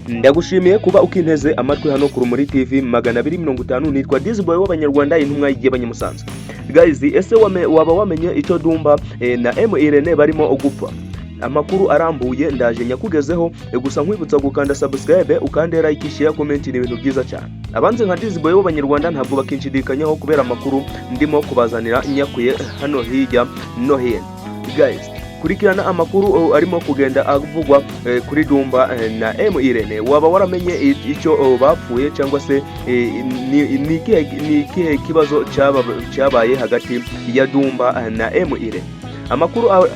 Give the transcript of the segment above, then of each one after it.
Ndagushimiye kuba ukinteze amatwi hano ku Rumuri TV 250. Nitwa Dizboy w'Abanyarwanda, intumwa y'Abanyamusanze. Guys, ese waba wamenye icyo Dumba na M Irene barimo gupfa? Amakuru arambuye ndaje nyakugezeho. Gusa nkwibutsa gukanda subscribe, ukande like, share, comment. Ni ibintu byiza cyane. Abanze nka Dizboy w'Abanyarwanda ntabwo bakinshidikanyaho kubera amakuru ndimo kubazanira nyakuye hano hirya no hino. Guys, kurikirana amakuru arimo kugenda avugwa kuri Dumba na M Irene. Waba waramenye icyo bapfuye cyangwa se ni ikihe kibazo cyabaye hagati ya Dumba na M Irene?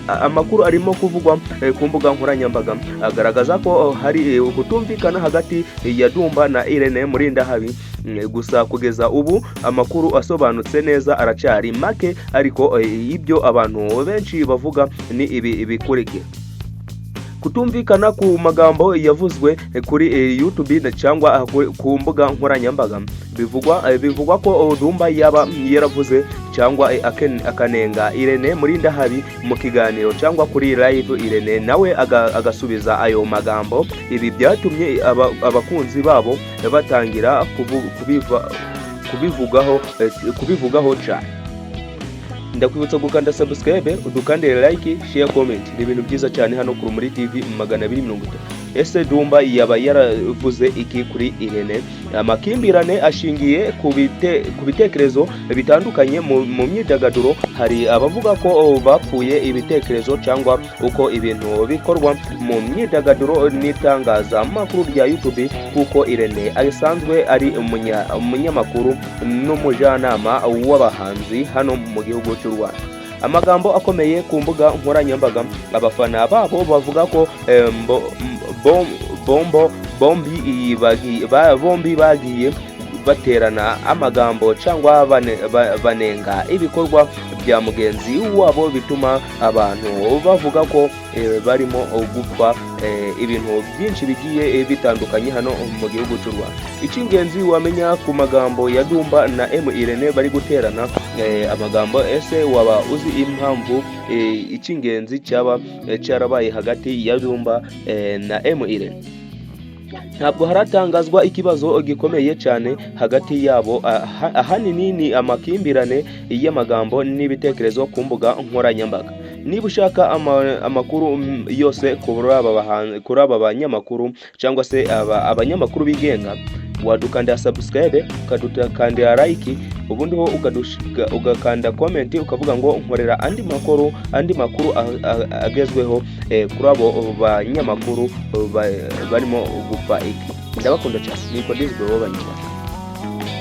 Amakuru arimo kuvugwa ku mbuga nkoranyambaga agaragaza ko hari kutumvikana hagati ya Dumba na Irene Murindahabi. Gusa kugeza ubu amakuru asobanutse neza aracyari make, ariko ibyo abantu benshi bavuga ni ibi bikurikira: kutumvikana ku magambo yavuzwe kuri YouTube cyangwa ku mbuga nkoranyambaga. Bivugwa ko Dumba yaba yaravuze cyangwa akanenga Irene Murindahabi mu kiganiro cyangwa kuri live, Irene nawe agasubiza ayo magambo. Ibi byatumye abakunzi babo batangira kubivugaho cyane. Ndakwibutsa gukanda subscribe, udukandire like, share, comment. Ni ibintu byiza cyane hano ku Rumuri TV 250. Ese Dumba yaba yaravuze iki kuri Irene? Amakimbirane ashingiye ku bitekerezo bitandukanye mu myidagaduro. Hari abavuga ko bapfuye ibitekerezo cyangwa uko ibintu bikorwa mu myidagaduro n'itangazamakuru rya YouTube, kuko Irene asanzwe ari umunyamakuru n'umujyanama w'abahanzi hano mu gihugu cy'u Rwanda. Amagambo akomeye ku mbuga nkoranyambaga: abafana babo bavuga ko mbo- bombo bombi bombi bagiye baterana amagambo cyangwa banenga ibikorwa bya mugenzi wabo, bituma abantu bavuga ko barimo gupfa ibintu byinshi bigiye bitandukanye hano mu gihugu cy'u Rwanda. Icy'ingenzi wamenya ku magambo ya Dumba na M Irene bari guterana amagambo: ese waba uzi impamvu icy'ingenzi cyaba cyarabaye hagati ya Dumba na M Irene? Ntabwo haratangazwa ikibazo gikomeye cyane hagati yabo. Ahanini ni amakimbirane y'amagambo n'ibitekerezo ku mbuga nkoranyambaga. Niba ushaka amakuru yose kuri aba banyamakuru cyangwa se abanyamakuru bigenga, wadukandira subscribe, ukadukandira like, ubundi ho ugakanda comment, ukavuga ngo nkorera andi makuru agezweho kuri abo banyamakuru barimo gupfa iki. Ndabakunda cyane, nitwa Dizbe w'Abanyarwanda.